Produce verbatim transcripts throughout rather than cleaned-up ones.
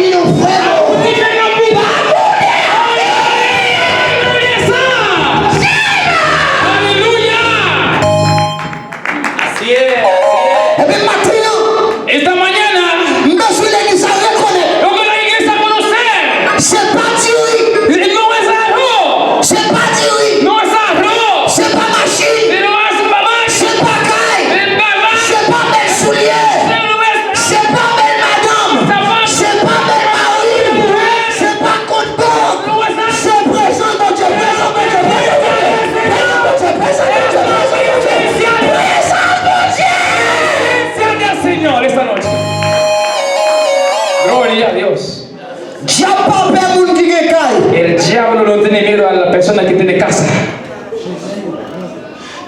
di nou frè m. Di fè kanpe. Pa konnen. Alelouya. Así es, así es. Epi maten an, esta mañana, m bezwen legliz la rekonèt. Yo quiero la iglesia conocer. Se pa diri. No es arroz. Se pa diri. No es arroz. Se pa machin. No es mamá. Se pa kay. Se pa kay. Se pa bèl soulye. que tiene casa.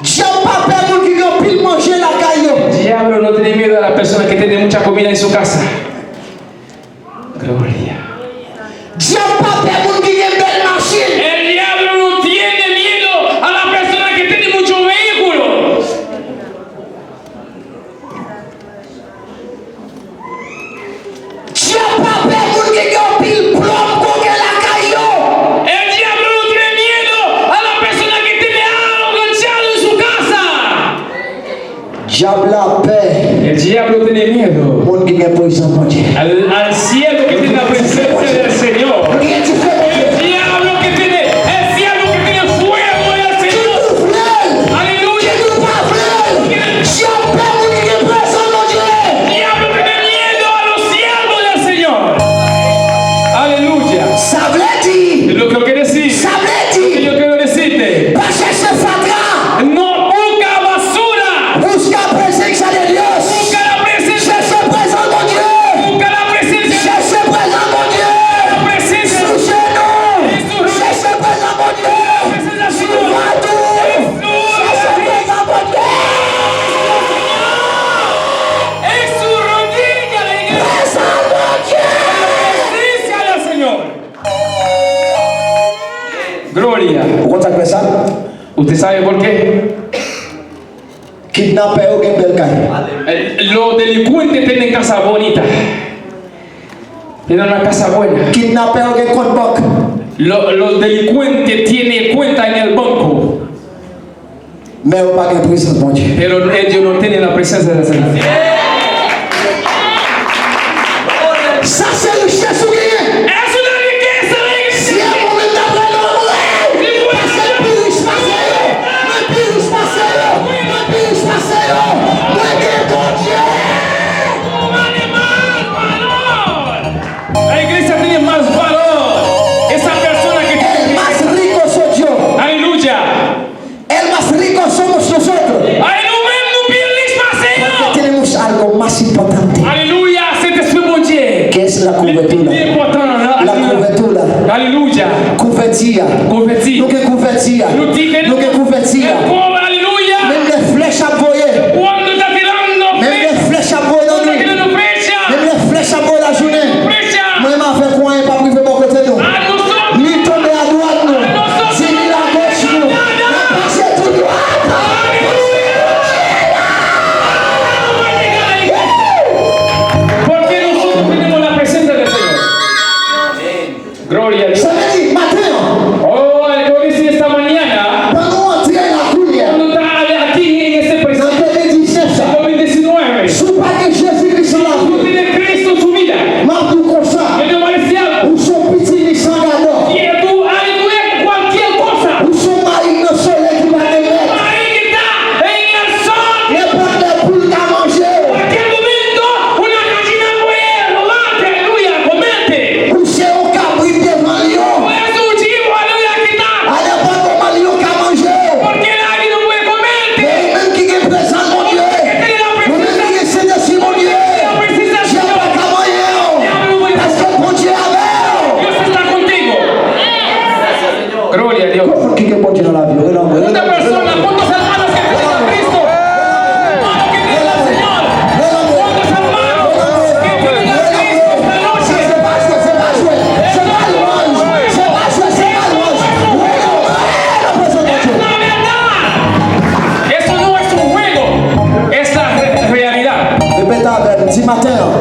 Dyab pa pè moun ki gen anpil manje lakay yo. El diablo no tiene miedo a la persona que tiene mucha comida en su casa. Gloria. Dyab pa pè moun ki gen bèl machin. El diablo no tiene miedo a la persona que tiene mucho vehículo. Dyab pa pè moun ki gen anpil plòm koken lakay yo. El diablo no tiene miedo a la persona que tiene algo enganchado en su casa. Dyab la pè El diablo tiene miedo moun ki gen prezans Bondye. Al, al cielo que tiene la presencia del Señor. Moun ki gen dife Bondye. El diablo que tiene, el cielo que tiene fuego del Señor. Aleluya. Dyab pè moun ki gen prezans Bondye. Diablo tiene miedo a los siervos del Señor. Aleluya. Sa vle di, Lo que quiere decir, sa vle di, yo quiero decirte, pa chèche fatra. No busca basura. Busca presencia de Dios. Busca la presencia. Chèche prezans Bondye. Busca la presencia. Chèche prezans Bondye. La presencia. Sou jenou. Chèche prezans Bondye. Sou vant ou. Chèche prezans Bondye. En su rodilla, la iglesia. Prezans Bondye. La presencia del Señor. Gloria. Ou konn sa k fè sa? Usted sabe por qué? Kidnapè yo gen bèl kay. Eh, los delincuentes tienen casa bonita. Tienen una casa buena. Kidnapè yo gen kont bank. Lo, los delincuentes tienen cuenta en el banco. Men yo pa gen prezans Bondye. Pero ellos no tienen la presencia del Señor. Sa se richès ou genyen. Es una riqueza la iglesia. Syèl mwen menm dapre nan mwen. Pase pi rich pase yo. Mwen pi rich pase yo. Mwen pi rich pase yo. Mwen gen Bondye. Tú vales más valor. La iglesia tiene más valor. Esa persona que tiene más rico soy yo. Aleluya. El más rico somos nosotros. Ay, nou menm, nou pi rich pase yo. Porque tenemos algo más importante. Aleluya, Sentespri Bondye. Que es la cobertura. Pi enpòtan, la, la cobertura. Aleluya. Kouvèti a. Kouvèti. Nou gen kouvèti a. Nou di ke nou gen kouvèti a. Aleluya. Menm lè flèch ap voye. Cuando está tirando flecha. Menm lè flèch ap voye nan nwit. Cuando está tirando flecha. Menm lè flèch ap voye lajounen. Flecha. Mwen menm avèk ou, anyen p ap rive bò kote nou. A nosotros. Ni tonbe adwat nou. A nosotros. Di ni agoch nou. Nada. N ap pase tou dwat. Aleluya. Porque nosotros tenemos la presencia del Señor. Amén. Gloria a Dios. Sa vle di, maten an. Oh, algo dice esta mañana. Pandan w antre la kounye a. Cuando está aquí en ese presente. Nan de mil diznèf sa. Dos mil diecinueve. Si w pa gen Jezi Kris nan lavi w. Si no tiene Cristo en su vida. M ap di w konsa. Yo te va a decir algo. Ou se yon pitit li san gadò. Si tú, ay, tú eres cualquier cosa. Ou se yon mayi nan solèy ki pa gen mèt. Ahí está, en el sol. Nenpòt lè poul ka manje w. Cualquier momento, una gallina puede robarte, aleluya, comerte. Ou se yon kabrit devan lyon. Tú eres un chivo, aleluya, aquí está. A nenpòt moman lyon ka manje w. Porque nadie no puede comerte. Men ou menm ki gen prezans Bondye, ou menm ki gen Sentespri Bondye, dyab pa ka manyen w. Paske Bondye avè w. Dios está contigo. Gloria a Dios. Ki gen Bondye nan lavi w? Rele anmwe, rele anmwe, rele anmwe. Una persona, ¿cuántos hermanos que tienen a Cristo? Hermano que tiene al Señor. ¿Cuántos hermanos que tienen a Cristo esta noche? Se pa jwe, se pa jwe. Se pa lwanj. Se pa jwe, se pa lwanj. Rele anmwe nan prezans Bondye. Es la verdad. Eso no es un juego, es la re-, realidad. Repete avè m, di maten an.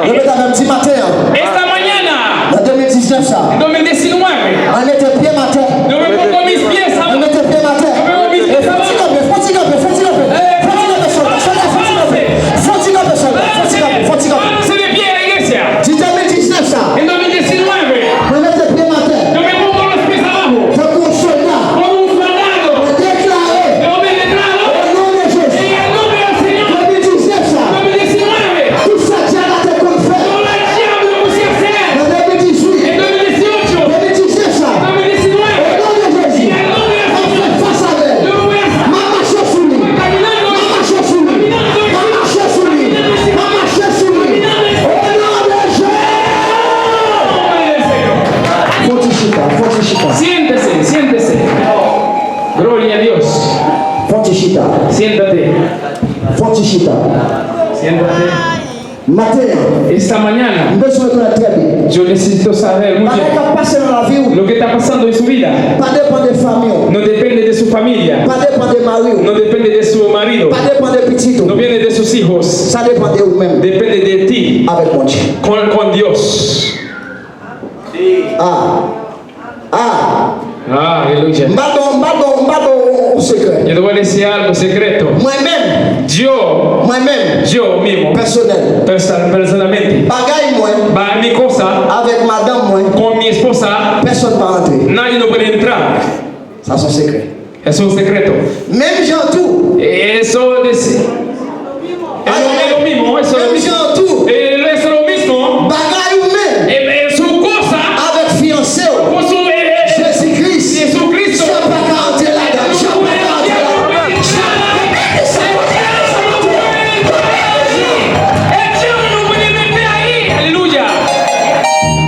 Repete avè m, di maten an. Esta mañana. Nan de mil diznèf sa. En dos mil diecinueve. Mwen mete pye m atè. Yo me pongo mis pies abajo. Mwen Siéntate. Fon ti chita. Siéntate. Maten an, Esta mañana m bezwen konnen trè byen. Yo necesito saber mucho Bagay k ap pase nan lavi w, lo que está pasando en su vida. Pa depan de fanmi w. No depende de su familia. Pa depan de mari w. No depende de su marido. Pa depan de pitit No ou. Viene de sus hijos. Sa depan de ou menm. Depende de ti. Avèk Bondye. Con, con Dios. Ah. Ah. Ah, aleluya. M pa don, m pa don, m pa don yon sekrè. Yo te voy a decir algo secreto. Mwen menm, Yo, mwen menm, yo mismo, pèsonèl. persa- personalmente, Bagay mwen, va mi cosa avèk madanm mwen, con mi esposa, pèsonn pa rantre. Nadie no puede entrar. Sa se yon sekrè. Es un secreto. Menm jan tou. Eso es, es lo, es lo mismo, eso es lo Menm mismo. jan tou. Eh, es lo mismo. Bagay ou menm, Eh, eh, su cosa avèk fiyanse w, con su, eh, eh, Jezi Kris, Jesucristo. Jan pa ka antre ladan. Jan pa ka antre ladan. Jan pa ka antre ladan. El diablo no puede meter ahí. Aleluya.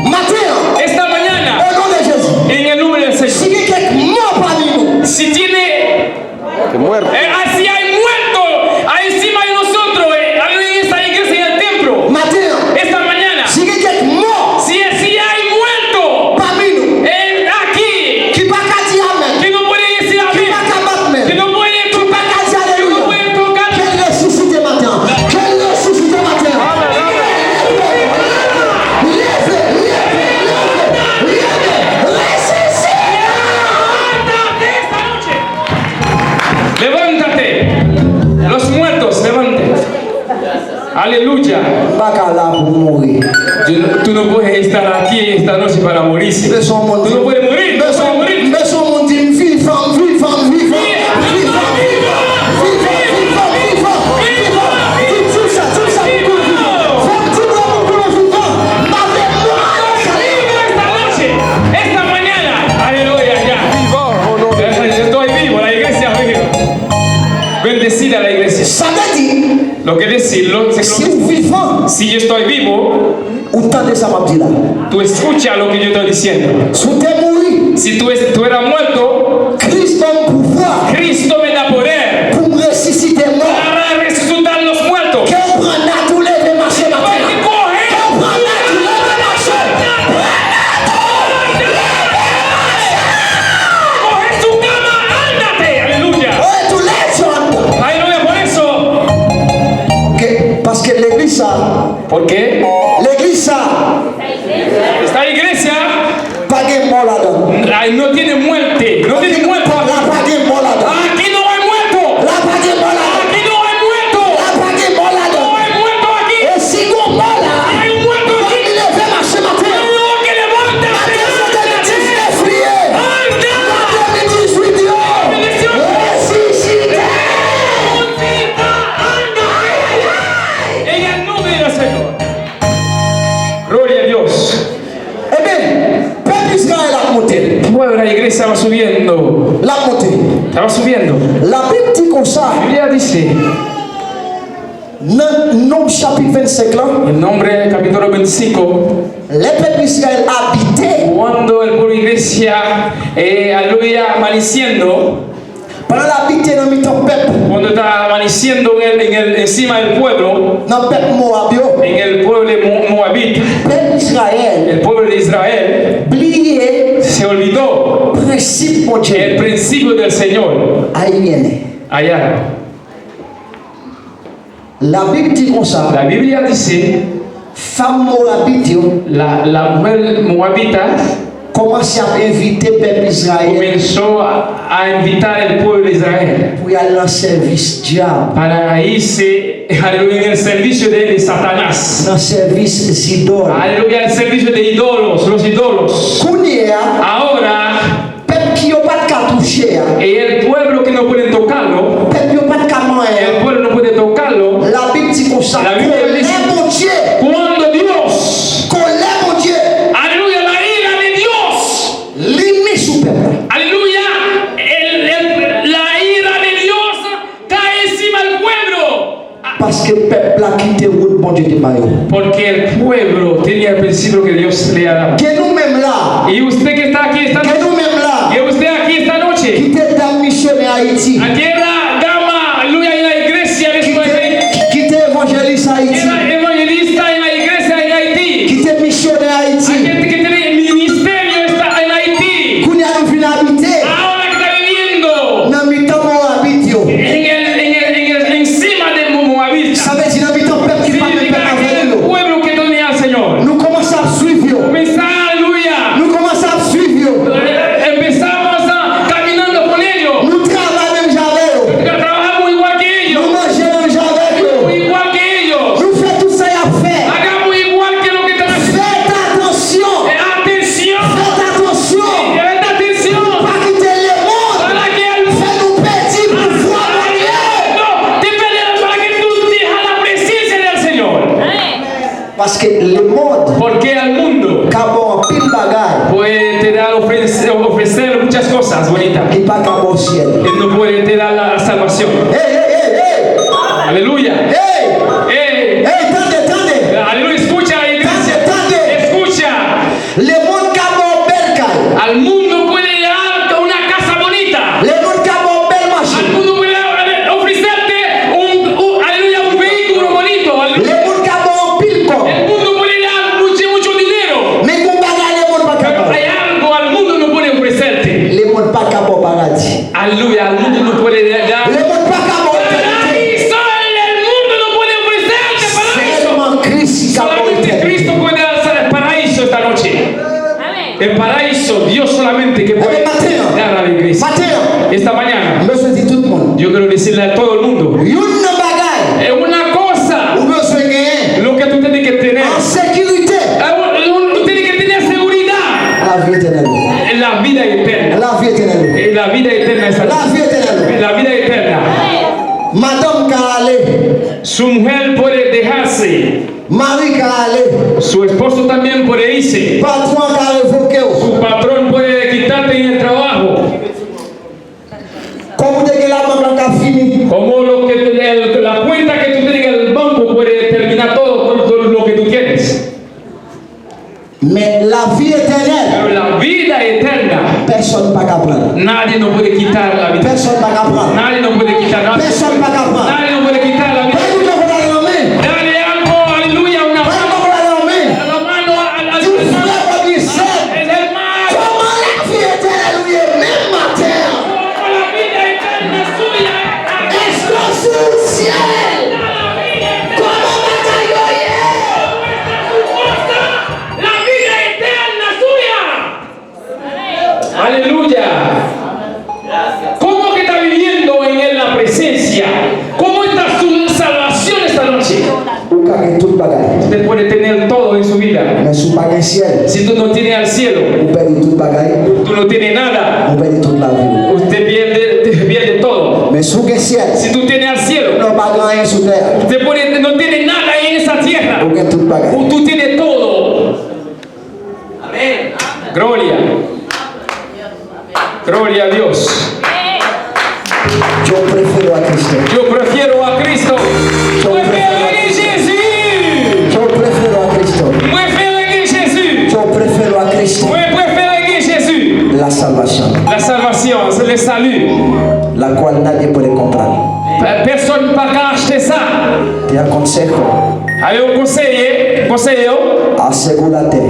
Maten an, Esta mañana, o non de Jezi, en el nombre del Señor. Si gen kèk mò pami nou, Si tiene, Que muerto. eh, ah, si hay muerto ahí encima de nosotros, eh, en esta iglesia, en el templo, maten an, esta mañana, si gen kèk mò si, si hay muerto pami nou, eh, aquí, ki pa ka di amèn, que no puede decir ki amén, pa ka bat men, que no puede, ki pa ka di que no alelouya, puede tocar, ke l resisite maten an. Ke l resisite maten an. Leve, leve, leve, leve, resisite. levántate esta noche. Levántate. Los muertos, levántate. Aleluya. M pa ka la pou mouri. Yo no- Tú no puedes estar aquí esta noche para morirse. M bezwen yon moun Tú di no m, puedes morir. m bezwen, m bezwen yon moun di m vivan, m vivan, m vivan, m vivan, m vivan, m vivan, m vivan, m vivan. Di m sa, di m sa pou nou vivan. Fò m di m la pou nou vivan. M pa vle mò nan kay la. Esta noche, esta mañana. Aleluya, ya. Vivan, o non de Eh, Yo estoy vivo, la iglesia vive. Bendecida la iglesia. Sa vle di, Lo que decirlo, si w vivan, si yo estoy vivo, ou tande sa m ap di la. Tú escucha lo que yo estoy diciendo. Si w te mouri, Si tú, es- tú eras muerto, Kris ban m pouvwa Cristo me da poder pou m resisite mò. Para resucitar los muertos. Ke w pran nat ou leve mache maten an. Ke w pran nat ou leve mache. Pran nat ou leve mache. Coge tu cama, ándate. Aleluya. Oye, tou lè John. Aleluya, por eso. Ke, paske legliz sa, Porque legliz sa, esta iglesia pa gen mò ladan. ay, no tiene muerte. No tiene muerto. La pa gen mò ladan. Aquí no hay muerto. La pa gen mò ladan. Aquí no hay muerto. La pa gen mò ladan. No hay muerto aquí. E si gon mò la, Hay un muerto fò aquí. li leve mache maten an. Tengo que levantarse. Maten sa te gen diznèf li ye. Mwa de mil dizuit yo. Resisite. En el nombre del Señor. Gloria a Dios. Ebyen, pèp Izrayèl ap monte. Pueblo, la iglesia va subiendo. L ap monte. Estaba subiendo. Labib di konsa, La Biblia dice, nan Nonb chapit vennsenk lan, en Nombre capítulo veinticinco, lè pèp Izrayèl abite, cuando el pueblo de iglesia, eh, aleluya, amaneciendo, pandan l abite nan mitan pèp, cuando está amaneciendo en el, en el, encima del pueblo, nan pèp Mowab yo, en el pueblo de Mo- Moabit, pèp Izrayèl el pueblo de Israel bliye se olvidó prensip Bondye. El principio del Señor. Ayene. Allá. Labib di konsa, La Biblia dice, fanm Mowabit yo la, la mujer moabita kòmanse ap envite pèp Izrayèl comenzó a, a invitar al pueblo de Israel pou y al nan sèvis dyab, para irse, aleluya, en el servicio de, de Satanás. Nan sèvis zidòl. Aleluya, el servicio de ídolos, los ídolos. Kounye a, Ahora, pèp ki yo pa t ka touche a, el pueblo que no pueden tocarlo, pèp yo pa t ka manyen el an. pueblo no puede tocarlo. Labib di konsa, La Biblia kòlè dice, Bondye, cuando Dios, kòlè Bondye, aleluya, la ira de Dios, li men sou pèp la. aleluya, el, el- la ira de Dios cae encima del pueblo. Paske pèp la kite wout Bondye te ba yo. Porque el pueblo tenía el principio que Dios le ha dado. Gen nou menm la, Y usted que está aquí esta gen noche, nou menm la, que usted aquí esta noche, ki te dam misyonè Ayiti. Aquí era dama bonita. Ki pa ka ba w syèl. Y no puede darte la, la salvación. Hey, hey, hey, hey! Aleluya. Hey! Hey! Hey, tande, tande! Aleluya, escucha, iglesia. Tande, tande! Escucha. Lemonn ka ba w bèl kay. Al mundo puede dar una casa bonita. Lemonn ka ba w bèl machin. Al mundo puede ofrecerte un, un, aleluya, un vehículo bonito. Al- Lemonn ka ba w anpil kòb. El mundo puede dar mucho, mucho dinero. Men gon bagay lemonn pa ka ba w. Pero hay algo al mundo no puede ofrecerte. Lemonn pa ka ba w paradi. Aleluya, al mundo no puede dar. Lemonn pa ka ba w etènite. Paraíso, el mundo no puede ofrecerte paraíso. Sèlman Kris ki ka ba w etènite. Solamente Cristo puede dar paraíso esta noche. El paraíso, Dios solamente que puede dar a la iglesia. Esta mañana, m bezwen di tout moun. Yo quiero decirle a todo el mundo. Youn nan bagay. Es una cosa. Ou bezwen genyen. Lo que tú tienes que tener. An sekirite. Eh, un- un- Tiene que tener seguridad. Lavi etènèl. La vida eterna. Lavi etènèl. Eh, la vida eterna es aquí. Lavi etènèl. La vida eterna. Madanm ka ale. Su mujer puede dejarse. Mari ka ale. Su esposo también puede irse. Patwon ka revoke w. Su patrón puede quitarte en el trabajo. Kòb ou te gen labank lan ka fini. Como lo que el- la cuenta que tú tienes en el banco puede terminar todo, todo lo que tú tienes. Men lavi etènèl. Pero la vida eterna, pèsonn pa ka pran l. Nadie no puede quitar la vida. Pèsonn pa ka pran l. Nadie no puede quitar la vida. Pèsonn pa ka pran l. Nadie no puede quitar la vida. Bay moun nan kote a la men. Dale algo, aleluya, una mano. Bay moun nan kote a la men. La mano al, al hermano. Di frè m, di sè m. El hermano. Kòman lavi etènèl ou ye menm maten an? Como la vida eterna suya. Èske w sou syèl? Kòman bagay yo ye? La vida eterna suya. Aleluya. ¿Cómo que está viviendo en él la presencia? ¿Cómo está su salvación esta noche? Ou ka gen tout bagay. Usted puede tener todo en su vida. Men si w pa gen syèl, si tú no tienes al cielo, ou pèdi tout bagay. Tú no tienes nada. Ou pèdi tout lavi w. Usted pierde, te pierde todo. Men si w gen syèl, si tú tienes al cielo, ou pa gen anyen sou tè a. Usted puede, no tiene nada en esa tierra. Ou gen tout bagay. Tú tienes todo. Amén. Gloria. Gloria a Dios. Yo prefiero a Cristo. Yo prefiero a Cristo. Yo prefiero a Cristo. Yo prefiero a Cristo. Mwen prefere gen Jezi. Yo prefiero a Cristo. Mwen prefere gen Jezi. La salvación. La salvación, c'est le salut. La cual nadie puede comprar. Pe- Pèsonn pa ka achte sa. Te aconsejo. Ale w konseye, konseye w. Asegúrate.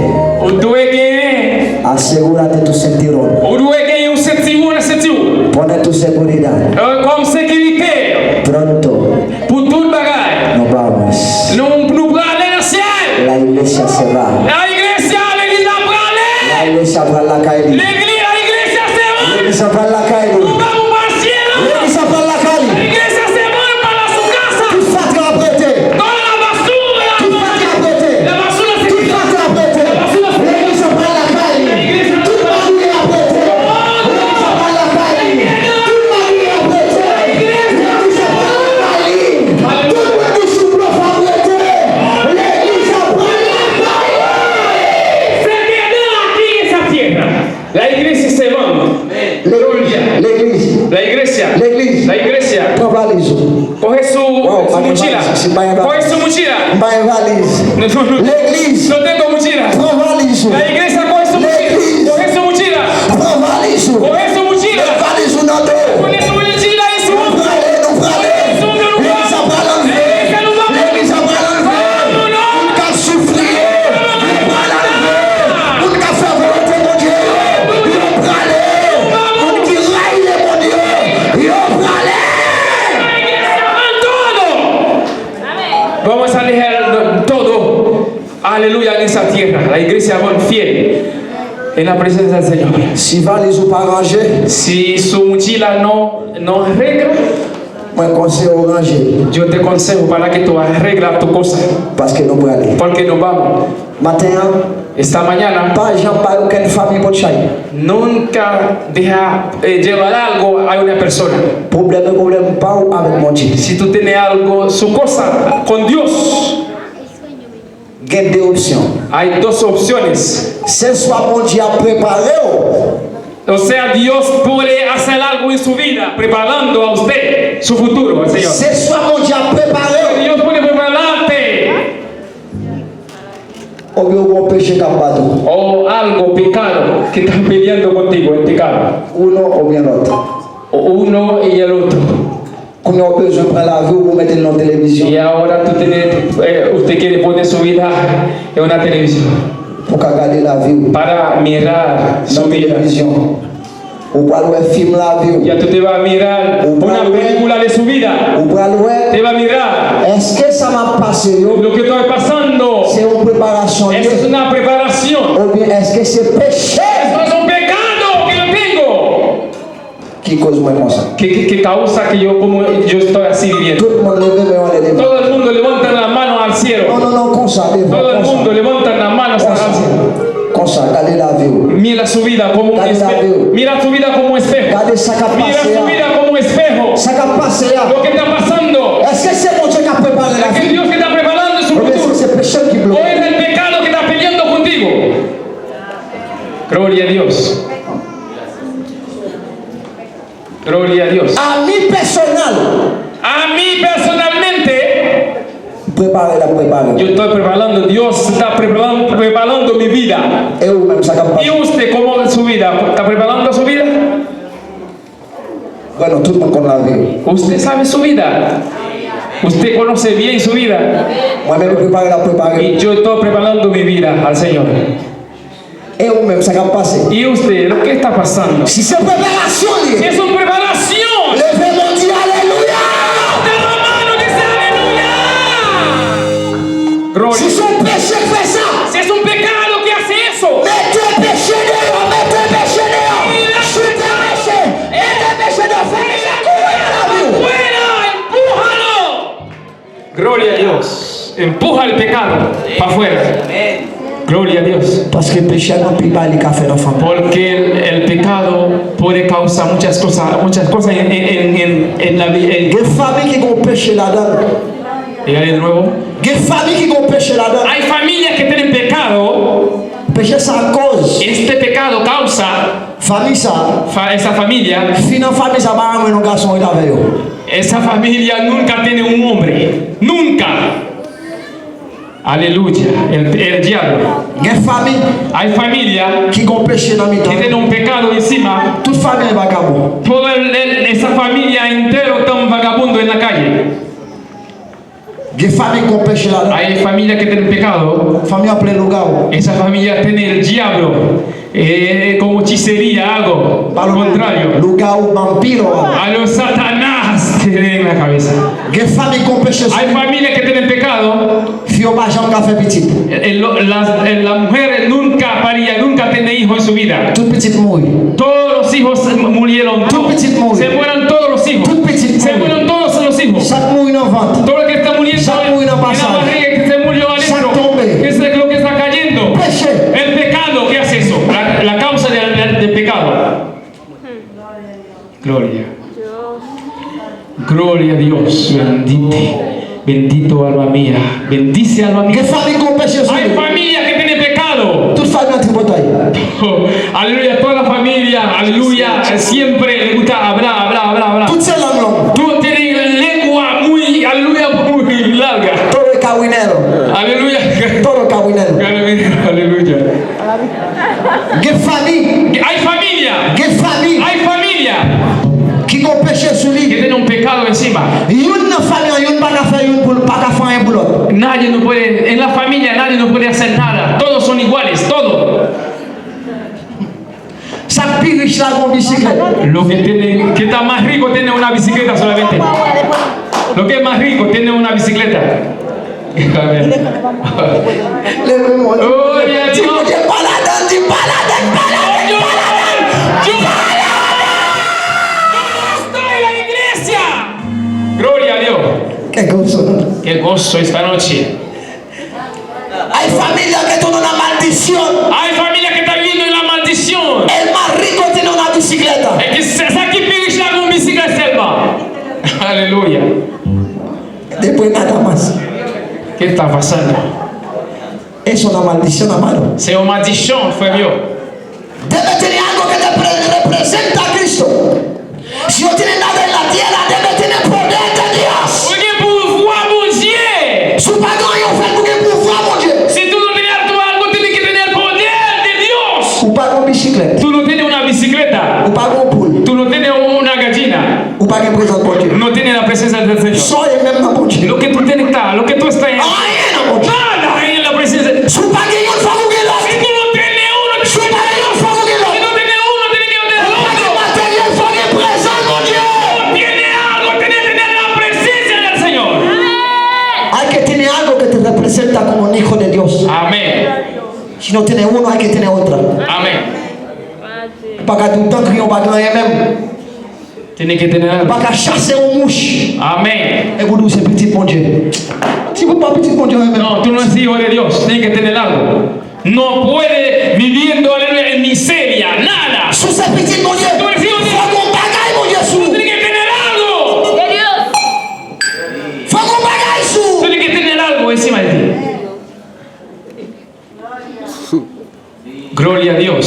Ou dwe genyen. Asegúrate tu cinturón. Ou dwe genyen yon sentiwon nan senti w. Pone tu seguridad. Eh, kòm sekirite. Pronto. Pou tout bagay. Nos vamos. Nou, nou prale nan syèl. La iglesia se va. La iglesia, legliz la prale. La iglesia pral lakay li. Legli-, la iglesia se va. Legliz la pral lakay li. Nos vamos para el cielo. Legliz la pral lakay li. La iglesia se va para su casa. Tout fatra ap rete. Toda la basura. Tout fatra ap rete. La basura se quita. Tout fatra ap rete. La basura se quita. Legliz la pral lakay li. La iglesia se va. Tout bagay ap rete. Legliz la pral lakay li. Tout bagay ap rete. Legliz la pral lakay li. Tout moun ki sou blof ap rete. Legliz la pral lakay li. Se queda aquí esa tierra. La iglesia se van. Legliz. Gloria. Legliz. La iglesia. Legliz. La iglesia. Pran valiz ou. Coge su, wow, su mochila. Coge su mochila. M pa gen valiz. No, no, no. Legliz. No tengo mochila. Pran valiz ou. La iglesia coge su mochila. Legliz. Coge su mochila. Pran valiz ou. Coge su mochila. Met valiz ou nan do. Pone su mochila y su hombro. Nou prale, nou prale. Legliz la pral anlve. Legliz la pral anlve. Moun k ap soufri yo, yo pral anlve. Moun k ap fè volonte Bondye yo, yo prale. Moun ki rayi lemonn yo, yo prale. Vamos a dejar todo. Aleluya, en esa tierra. La iglesia van fiel en la presencia del Señor. Si valiz ou pa ranje, si su mochila no, no arregla, mwen konseye w ranje. Yo te aconsejo para que tú arregla tu cosa. Paske nou prale. Porque nos vamos. Maten an, esta mañana, pa janm bay okenn fanmi potchay. Nunca deja, eh, llevar algo a una persona. Pwoblèm yo pwoblèm pa w avèk Bondye. Si tú tienes algo, su cosa con Dios, gen de opsyon. Hay dos opciones. Se swa Bondye ap prepare w, O sea, Dios puede hacer algo en su vida, preparando a usted su futuro, al Señor. Se swa Bondye ap prepare w. Dios puede prepararte. Oubyen ou gon peche k ap bat ou. O algo, pecado, que está peleando contigo, el pecado. Ou non, oubyen lòt. O uno y el otro. Kounye a ou bezwen pran lavi w pou w mete l nan televizyon. Y ahora tú tienes, eh, usted quiere poner su vida en una televisión. Pou w ka gade lavi w. Para mirar su vida. Nan televizyon. Ou pral wè fim lavi w. Ya tú te vas a mirar una película de su vida. Ou pral wè. Te vas a mirar. Èske sa m ap pase yo? Lo que estoy pasando. Se yon preparasyon li ye? Es una preparación. Oubyen èske se peche? Esto es un pecado que yo tengo. Ki koz mwen konsa? Que, que, que causa que yo, como yo estoy así viviendo. Tout moun leve men yo anlè devan. Todo el mundo levanta la mano al cielo. Non, non, non, konsa, devan. Todo el mundo levanta la mano al cielo. Konsa, gade lavi w. Mira su vida como un espejo. Mira su vida como un espejo. Gade sa k ap pase a. Mira su vida como un espejo. Sa k ap pase a. Lo que está pasando. Èske se Bondye k ap prepare lavi? Es que Dios está preparando su futuro. Oubyen èske se peche m ki bloke? O es el pecado que está peleando contigo. Gloria a Dios. Gloria a Dios. A mi pèsonèl. A mí personalmente. Prepare l ap prepare. Yo estoy preparando, Dios está preparando, preparando mi vida. E ou menm, sa k ap pase? ¿Y usted cómo es su vida? ¿Está preparando su vida? Bueno, tout moun konn lavi. Usted sabe su vida. Usted conoce bien su vida. Mwen menm, prepare l ap prepare. Y yo estoy preparando mi vida al Señor. E ou menm, sa k ap pase? ¿Y usted, lo que está pasando? Si se preparasyon li. Si es una preparación. Leve men w, di alelouya. Levanta la mano, dice aleluya. Gloria. Si se yon peche k fè sa. Si es un pecado que hace eso. Mete peche deyò, mete peche deyò. Chute peche, mete peche deyò, fè peche kouri nan lavi w. Fuera, empújalo. Gloria a Dios. Empuja el pecado pa afuera. Gloria a Dios. Paske peche a gen anpil bagay li ka fè nan fanmi. Porque el, el pecado puede causar muchas cosas, muchas cosas en, en, en, en, en la vida. Gen fanmi ki gen peche ladan l. Dígale de nuevo. Gen fanmi ki gen peche ladan l. Hay familias que tienen pecado. Peche sa koz. Este pecado causa. Fanmi sa. Fa-, esa familia. Fi nan fanmi sa pa renmen yon gason ret avè yo. Esa familia nunca tiene un hombre. Nunca. Aleluya. El, el diablo. Gen fanmi. Hay familia. Ki gon peche nan mitan. Que tiene un pecado encima. Tout fanmi vagabon. Todo el, el, esa familia entero están vagabundo en la calle. Gen fanmi ki gon peche ladan. Hay familia que tienen pecado. Fanmi an plen lougawou. Esa familia tiene el diablo. Eh, como hechicería, algo contrario. Lougawou, vampiro. Algo Satanás tiene en la cabeza. Gen fanmi ki gon peche sou. Hay familia que tienen pecado. Fi yo pa janm ka fè pitit. Eh, eh, lo-, las, eh, las mujeres nunca paría, nunca tiene hijo en su vida. Tout pitit mouri. Todos los hijos se murieron. Tout pitit mouri. Se mueren todos los hijos. Tout pitit mouri. Se mueren todos los hijos. Sa k mouri nan vant. Todo lo que está muriendo en la barriga, que se murió adentro. Sa k tonbe. Eso es lo que está cayendo. Peche. El pecado que hace eso. La, la causa del, del, del pecado. Gloria. Gloria a Dios. Bendite. Bendito alma mía. Bendice alma mía. Gen fanmi ki gon peche sou yo. Hay familia que tiene pecado. Tout fanmi an tripotay. Oh, aleluya. Toda la familia, aleluya, siempre le gusta hablar, hablar, hablar, hablar. Tout se lang long. Todos tienen lengua muy, aleluya, muy larga. Todo es cahuinero. Aleluya. Todo cahuinero. Aleluya. Aleluya. Gen fanmi. Hay familia. Gen fanmi. Hay familia. Ki gon peche sou li. Que tiene un pecado encima. Youn nan fanmi an, youn pa ka fè youn pou, pa ka fè anyen pou lòt. Nadie no puede, en la familia nadie no puede hacer nada. Todos son iguales, todos. Sa k pi rich la gon bisiklèt. Lo que tiene, que está más rico tiene una bicicleta solamente. Lo que es más rico tiene una bicicleta. Amén. Leve men w. Gloria a Dios. Di Bondye, pa ladan, di pa ladan, pa ladan, pa ladan. Yo no estoy en la iglesia. Gloria a Dios. Qué gozo. Qué gozo esta noche. Hay familia que tiene una maldición. Hay familia que está viviendo en la maldición. El más rico tiene una bicicleta. Es que se-, esa que pi rich la gon bisiklèt sèlman. Aleluya. Después nada más. ¿Qué está pasando? Es una maldición, amado. Se yon maldisyon, frè m yo. Debe tener algo que te pre-, Presenta a Cristo. Si yo tiene nada en la tierra, debe tener poder de Dios. Ou gen pouvwa Bondye. Si w pa gen anyen w fè pou gen pouvwa Bondye. Si tú no tienes algo, tú tienes que tener poder de Dios. Ou pa gen yon bisiklèt. Tú no tienes una bicicleta. Ou pa gen yon poul. Tú no tienes una gallina. Ou pa gen prezans Bondye. No tienes la presencia del Señor. Sa w ye menm nan Bondye. Lo que tú tienes está, lo que tú estás en. Anyen nan Bondye. Nada en la presencia. Si w pa gen youn, fòk ou gen lòt. Si tú no tienes uno, si w pa gen youn, fòk ou gen lòt. Si no tienes uno, tienes que tener otro. Si w pa gen materyèl, fòk gen prezans Bondye. No tienes algo, tienes que tener la presencia del Señor. Hay que tener algo que te representa como un hijo de Dios. Amén. Si no tienes uno, hay que tener otra. Amén. Pa ka di w tank yon pa gen anyen menm. Tiene que tener algo. Ou pa ka chase yon mouch. Amén. Epi w di w se pitit Bondye. Si w pa pitit Bondye, anyen menm. No, tú no eres hijo de Dios. Tienes que tener algo. No puede viviendo, aleluya, en miseria, nada. Si w se pitit Bondye, fòk yon bagay Bondye sou ou. Tú tienes que tener algo. Fòk yon bagay sou ou. Tú tienes que tener algo encima de ti. Gloria a Dios.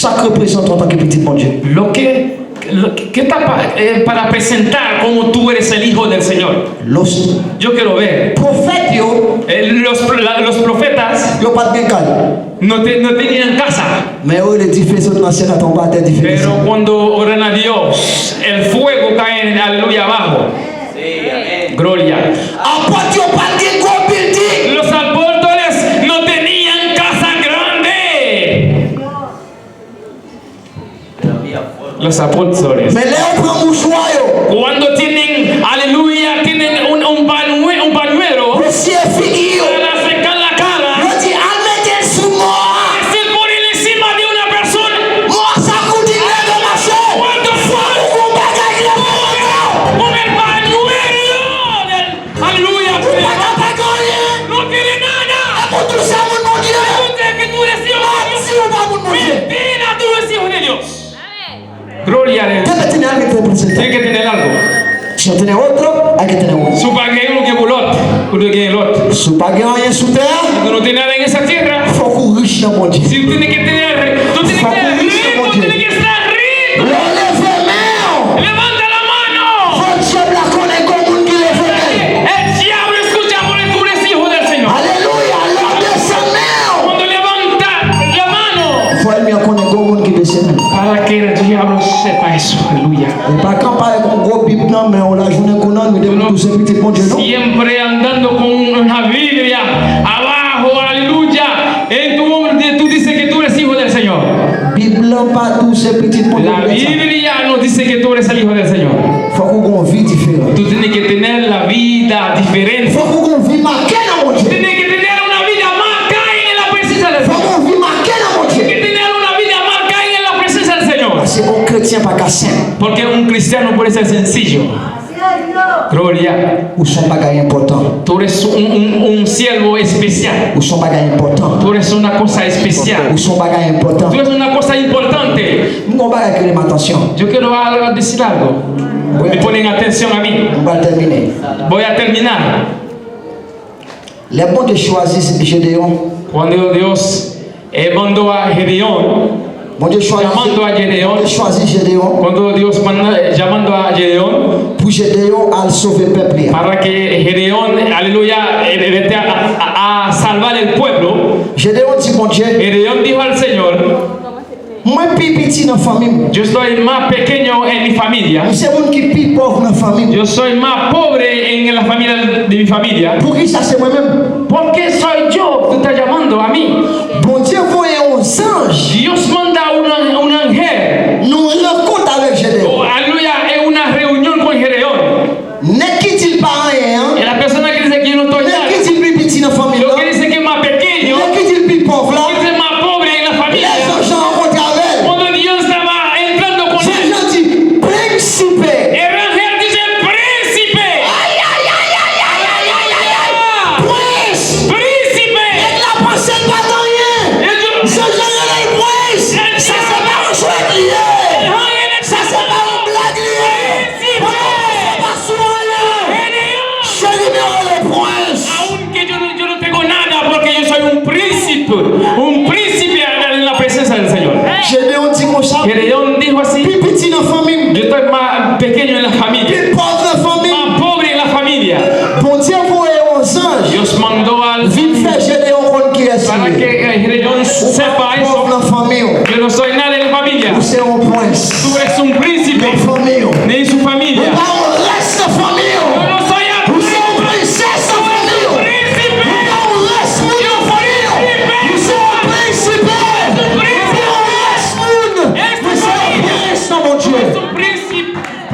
Sa k reprezante w antanke pitit Bondye? Lo que, lo que está pa- eh, para presentar como tú eres el hijo del Señor. Los Yo quiero ver. Pwofèt yo, Eh, los, la- los profetas yo pa t gen kay. No, te- no tenían casa. Men yo rele dife sot nan syèl la tonbe atè, dife desann. Pero cuando oran a Dios, el fuego cae, aleluya, abajo. Gloria. Apot yo pa t gen gwo bilding. Los apóstoles no tenían casa grande. Los apóstoles. Men lè yo pran mouchwa yo. Cuando tienen, aleluya, tienen un, un pañue- un pañuelo. Yo siye figi yo. Para secar la cara. Yo di, al mete l sou mò a. Es el poner encima de una persona. Mò a sa koute leve mache. Fòk ou gon bagay ki leve mache. Con el pañuelo del, aleluya, ou pa ka pa gen anyen. No tiene nada. Epi w di w se moun Bondye. Tú te que tú eres hijo de Dios. Manti, ou pa moun Bondye. Mentira, tú no eres hijo de Dios. Gloria a Dios. Debe tener alguien que te representa. Tiene que tener algo. Si no tiene otro, hay que tener uno. Si w pa gen youn, ou gen pou lòt. Ou dwe gen lòt. Si w pa gen anyen sou tè a, Si tú no tienes nada en esa tierra, fòk ou rich nan Bondye. Si tú tienes que tener, tú tienes que estar rico, tienes que estar rico. Lè w leve men w, Levanta la mano. Fò dyab la konnen gon moun ki leve men l. El diablo escucha por el tú eres hijo del Señor. Alelouya. Lè w desann men w, Cuando levanta la mano, fò ènmi an konnen gon moun ki desann men l. Para que el diablo sepa eso. Aleluya. Ou pa kanpe avèk yon gwo Bib nan men w lajounen kou nan nwit epi w di w se pitit Bondye, non. Siempre andando con una Biblia abajo, aleluya. En tu hombre, tú dices que tú eres hijo del Señor. Bib lan pa di w se pitit Bondye. La Biblia no dice que tú eres el hijo del Señor. Fòk ou gen yon vi diferan. Tú tienes que tener la vida diferente. Fòk ou gen yon vi make nan Bondye. Tienes que tener una vida marcada en la presencia del Señor. Fòk ou gen yon vi make nan Bondye. Tienes que tener una vida marcada en la presencia del Señor. Paske yon kretyen pa ka senp. Porque un cristiano puede ser sencillo. Gloria. Ou se yon bagay enpòtan. Tú eres un, un, un siervo especial. Ou se yon bagay enpòtan. Tú eres una cosa especial. Ou se yon bagay enpòtan. Tú eres una cosa importante. M gen yon bagay ki rele m atansyon. Yo quiero al- decir algo. Mwen, me ponen atención a mí. M pral tèmine. Voy a terminar. Lè Bondye chwazi Jedeyon, Cuando Dios, eh, mandó a Gedeón, Bondye chwazi, llamando a Gedeón, Bondye chwazi Jedeyon, cuando Dios manda- llamando a Gedeón, pou Jedeyon al sove pèp li a. Para que Gedeón, aleluya, eh, vete a, a- a salvar el pueblo. Jedeyon di Bondye, Gedeón dijo al Señor, Mwen pi piti nan fanmi m. Yo soy más pequeño en mi familia. M se moun ki pi pòv nan fanmi m. Yo soy más pobre en la familia de mi familia. Poukisa se mwen menm? ¿Por qué soy yo? Tú estás llamando a mí. Bondye voye yon zanj. Dios manda un, un ángel. Nan yon rankont avèk Jedeyon. Oh, aleluya, es una reunión con Gedeón. Nèg ki di l pa anyen an. Y a la persona que dice que yo no estoy nada. Nèg ki di l pi piti nan fanmi l lan. Lo que dice que es más pequeño. Nèg ki di l pi pòv la. Que es más pobre en la familia. Lè zanj lan rankontre avè l. Cuando Dios estaba entrando con él. Zanj lan di, Prinsipe. El ángel dice, Príncipe. Ay, ay, ay. Prince. Príncipe. Nèg la panse l pa t anyen. Zanj lan rele l Prince. Pequeño en la familia. Pi pòv nan fanmi. Más pobre en la familia. Bondye voye yon zanj. Dios mandó al vin fè Jedeyon konn kiyès li ye. Para que eh, Gedeón sepa eso. Ou pa yon pòv nan fanmi w. Yo no soy nada en la familia. Ou se yon prens. Tú eres un príncipe. Nan fanmi w. Ni su familia. Ou pa yon rès nan fanmi w. Yo no soy. Ou se yon prensès nan fanmi w. Príncipe. Ou pa yon rès moun nan fanmi w. Ou se yon prensipè. Ou pa yon rès moun. Ou se yon prens nan Bondye.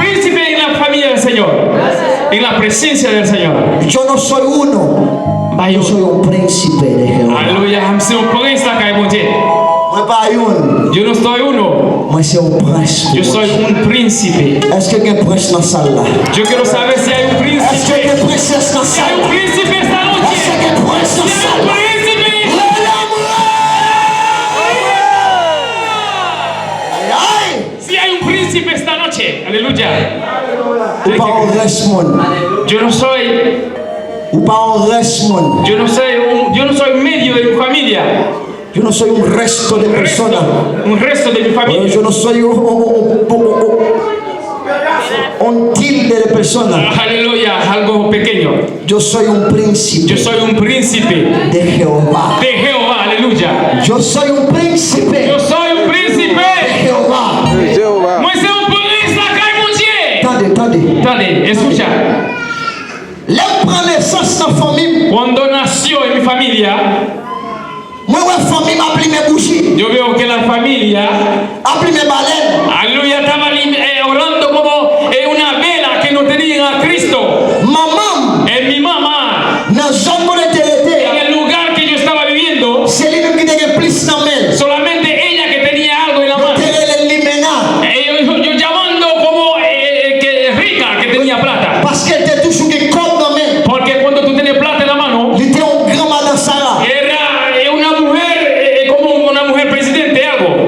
Príncipe en la familia del Señor. En la presencia del Señor. Yo no soy uno. Yo soy un príncipe de Jehová. Aleluya. M se yon prens lakay Bondye. Mwen pa youn. Yo no soy uno. Mwen se yon prens pou Bondye. Yo soy un príncipe. Èske gen prens nan sal la? Yo quiero saber si hay un príncipe. Èske gen prensès nan sal la? Si hay un príncipe esta noche. Èske gen prens nan sal la? Si hay un príncipe. Leve la men. Ay, ay. Si hay un príncipe esta noche. Aleluya. Ou pa yon rès moun. Yo no soy. Ou pa yon rès moun. Yo no soy un, yo no soy medio de mi familia. Yo no soy un resto de persona. Un resto de mi familia. Yo no soy un, un, un, un, un, un tilde de persona. Aleluya, algo pequeño. Yo soy un príncipe. Yo soy un príncipe. De Jehová. De Jehová, aleluya. Yo soy un príncipe. Yo soy un príncipe. De Jehová. Jewova. Mwen se yon prens lakay Bondye. Tande, tande. Tande, escucha. Lè m pran nesans nan fanmi m. Cuando nació en mi familia. Mwen wè fanmi m ap limen bouji. Yo veo que la familia. Ap limen balèn.